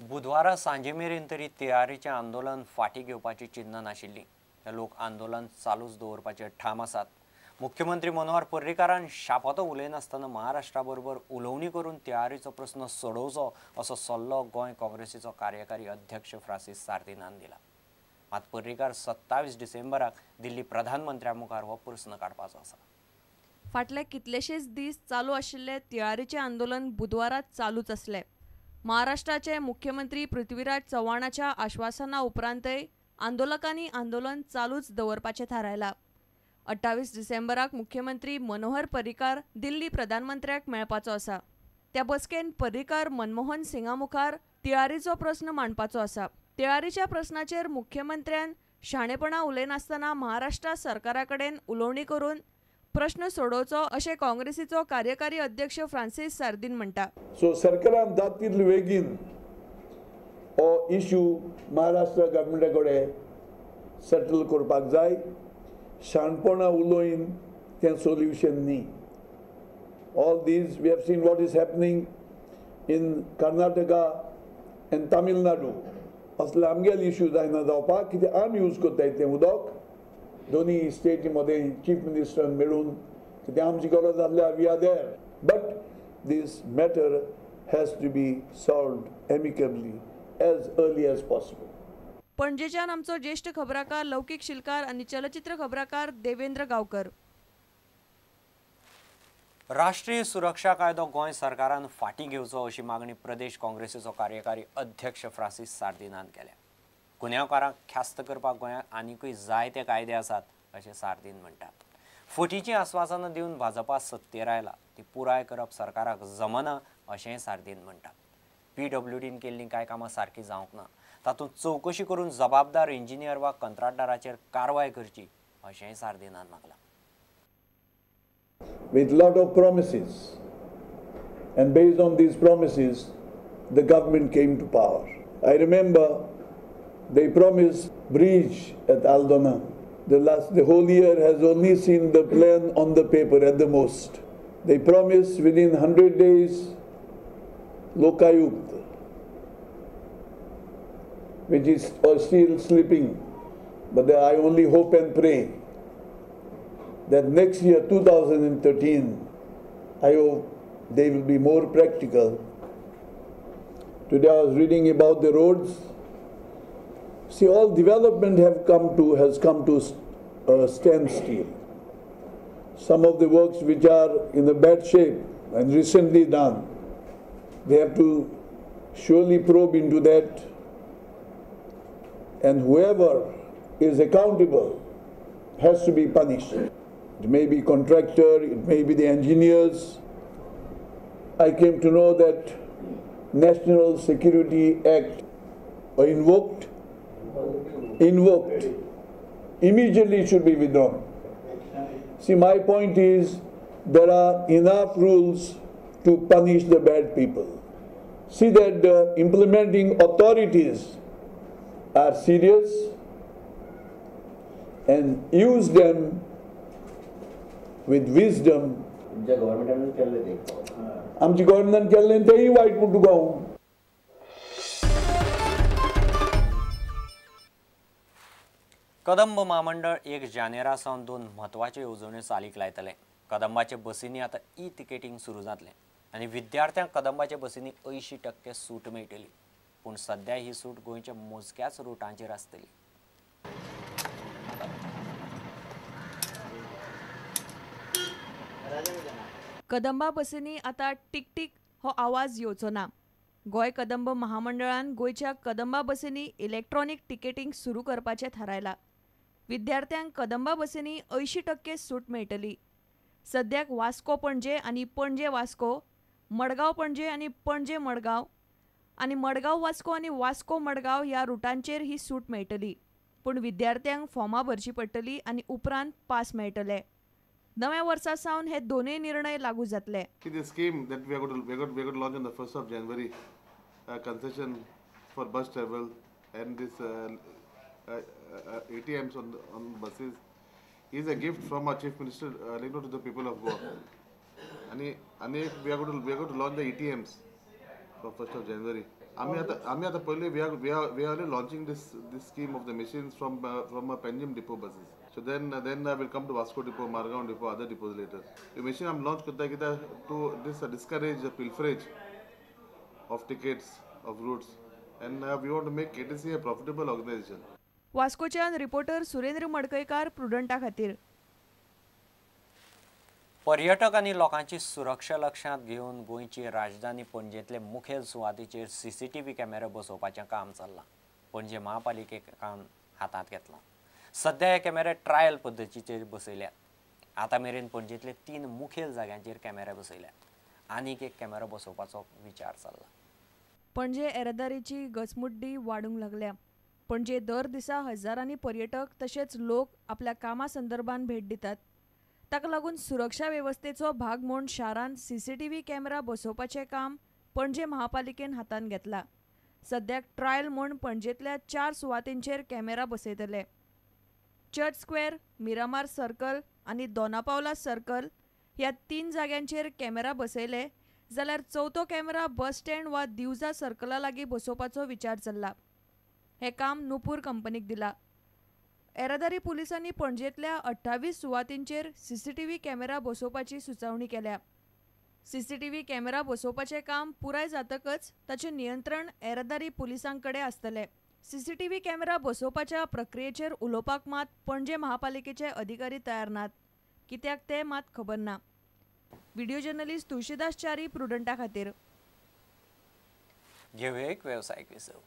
बुधवारा सांजे मेरेन तरी तिळारीचें आंदोलन फाटीं घेवपाची चिन्ह नाशिल्ली. हे लोक आंदोलन चालूच दवरपाचे ठाम आसात. मुख्यमंत्री मनोहर पर्रीकारान शापातो उलयनासतना महाराष्ट्रा बरोबर उलोवणी करून तिळारीचो प्रस्न सोडोवचो असो सल्लो गोंय काँग्रेसीचो कार्यकारी अध्यक्ष फ्रांसीस सार्दिनान दिला. मात पर्रीकार 27 डिसेंबराक दिल्ली प्रधानमंत्र्या मुखार हो प्रस्न काडपाचो आसा. फाटले कितलेशेच दीस चालू आशिल्ले तिळारीचें आंदोलन बुधवारा चालूच आसलें. महाराष्ट्राचे मुख्यमंत्री पृथ्वीराज चव्हाणाच्या आश्वासना उपरांतय आंदोलकांनी आंदोलन चालूच दवरपाचें थारायलां. 28 डिसेंबराक मुख्यमंत्री मनोहर पर्रीकार दिल्ली प्रधानमंत्र्याक मेळपाचो आसा. त्या बसकेन पर्रीकार मनमोहन सिंगा मुखार तिळारीचो प्रस्न मांडपाचो आसा. तिळारीच्या प्रस्नाचेर मुख्यमंत्र्यान शाणेपणा उलयनासतना महाराष्ट्र सरकारा कडेन उलोवणी करून प्रश्न सोडोवचो अशें काँग्रेसीचो कार्यकारी अध्यक्ष फ्रांसीस सार्दिन म्हणटा. सो सरकारान जाता तितले बेगीन हो इश्यू महाराष्ट्र गव्हर्मेंटा कडेन सेटल करपाक जाय. शाणपणां उलोवन तें सोल्युशन न्ही. All these we have seen what is happening in Karnataka and Tamil Nadu. असले आमगेले इश्यू जायना जावपाक, कित्याक आमी यूज करताय तें उदक दोनी स्टेटी मदें चीफ मिनिस्टरान मेळून, कित्याक आमची गरज आसल्यार we are there. But this matter has to be solved amicably as early as possible. पणजेच्यान आमचो ज्येष्ठ खबराकार लौकीक शिलकार आनी चलचित्र खबराकार देवेंद्र गांवकर. राष्ट्रीय सुरक्षा कायदो गोंय सरकारान फाटीं घेवचो अशी मागणी प्रदेश काँग्रेसीचो कार्यकारी अध्यक्ष फ्रांसीस सार्दिनान केल्या. गुन्यांवकारांक ख्यास्त करपाक गोंयांत आनीकूय जायते कायदे आसात अशें सार्दीन म्हणटात. फटीचीं आस्वासनां दिवन भाजपा सत्तेर आयला ती पुराय करप सरकाराक जमना अशेंय सार्दीन म्हणटात. पीडब्ल्यूडीन केल्लीं कांय कामां सारकीं जावंक ना, तातूंत चवकशी करून जबाबदार इंजिनियर वा कंत्राटदाराचेर कारवाय करची अशेंय सार्दिनान मागलां. With lot of promises, and based on these promises, the government came to power. I remember they promised bridge at Aldona. The whole year has only seen the plan on the paper at the most. They promised within 100 days Lokayukta, which is still sleeping. But I only hope and pray that next year, 2013, I hope they will be more practical. Today I was reading about the roads. See, all development has come to a standstill. Some of the works which are in a bad shape and recently done, they have to surely probe into that, and whoever is accountable has to be punished. It may be contractor, it may be the engineers. I came to know that National Security Act invoked, immediately it should be withdrawn. See, my point is there are enough rules to punish the bad people. See that the implementing authorities are serious and use them with wisdom. आमची गव्हर्नमेंटान केल्लें तेंय वायट म्हूण तुका हांव. कदंब म्हामंडळ 1 जानेरा सावन 2 म्हत्वाच्यो येवजण्यो चालीक लायतलें. कदंबाचे बसींनी आतां ई तिकेटींग सुरू जातलें आनी विद्यार्थ्यांक कदंबाच्या बसींनी 80% सूट मेळटली. पूण सद्या ही सूट गोंयच्या मोजक्याच रुटांचेर आसतली. कदंबा बसींनी आतां टिकटीक हो आवाज येवचो ना. गोंय कदंब महामंडळान गोंयच्या कदंबा बसींनी इलेक्ट्रॉनिक तिकेटींग सुरू करपाचें थारायलां. विद्यार्थ्यांक कदंबा बसींनी 80% सूट मेळटली. सद्याक वास्को पणजे आनी पणजे वास्को, मडगांव पणजे आनी पणजे मडगांव आनी मडगांव वास्को आनी वास्को मडगांव ह्या रुटांचेर ही सूट मेळटली. पूण विद्यार्थ्यांक फॉर्मां भरचीं पडटलीं आनी उपरांत पास मेळटले. नव्या वर्सा सावन हे दोनूय निर्णय लागू जातले. The scheme that we are going to launch on the 1st of January, concession for bus travel and this ATMs on buses is a gift from our Chief Minister to the people of Goa. And we are going to launch the ATMs from 1st of January. आमी आतां पयलीं we are launching this scheme of the machines from Panjim depot buses. So then will come to Vasco depot, Margao depot, other depots later. The machine आमी launch करता कित्याक to this discourage the pilferage of tickets of routes and we want to make KTC a profitable organisation. वास्कोच्यान reporter Surendra Madkaikar, प्रुडंटा खातीर. पर्यटक आनी लोकांची सुरक्षा लक्षांत घेवन गोंयची राजधानी पणजेंतले मुखेल सुवातेचेर सीसीटीव्ही कॅमेरा बसोवपाचें काम चल्लां. पणजे महापालिकेक काम हातांत घेतलां. सध्या हे कॅमेरे ट्रायल पद्दतीचेर बसयल्यात. आतां मेरेन पणजेंतले 3 मुखेल जाग्यांचेर कॅमेरे बसयल्यात. आनीक एक कॅमेरो बसोवपाचो विचार चल्ला. पणजे येरादारीची गचमुड्डी वाडूंक लागल्या. पणजे दर दिसा हजारांनी पर्यटक तशेंच लोक आपल्या कामा संदर्भान भेट दितात. ताका लागून सुरक्षा वेवस्थेचो भाग म्हूण शारांत सीसीटीव्ही कॅमेरा बसोवपाचें काम पणजे महापालिकेन हातांत घेतला. सद्याक ट्रायल म्हूण पणजेंतल्या 4 सुवातींचेर कॅमेरा बसयतले. चर्च स्क्वेअर, मिरामार सर्कल आनी दोनापावला सर्कल ह्या 3 जाग्यांचेर कॅमेरा बसयले जाल्यार चवथो कॅमेरा बस स्टँड वा दिवजा सर्कला लागीं बसोवपाचो विचार चल्ला. हें काम नुपूर कंपनीक दिला. येरादारी पुलिसांनी पणजेंतल्या 28 सुवातींचेर सीसीटीव्ही कॅमेरा बसोवपाची सुचोवणी केल्या. सीसीटीव्ही कॅमेरा बसोवपाचें काम पुराय जातकच ताचें नियंत्रण येरादारी पुलिसां कडेन आसतलें. सीसीटीव्ही कॅमेरा बसोवपाच्या प्रक्रियेचेर उलोवपाक मात पणजे महापालिकेचे अधिकारी तयार नात. कित्याक ते मात खबर ना. व्हिडिओ जर्नलिस्ट तुळशीदास च्यारी, प्रुडंटा खातीर. घेवया एक वेवसायीक विसव.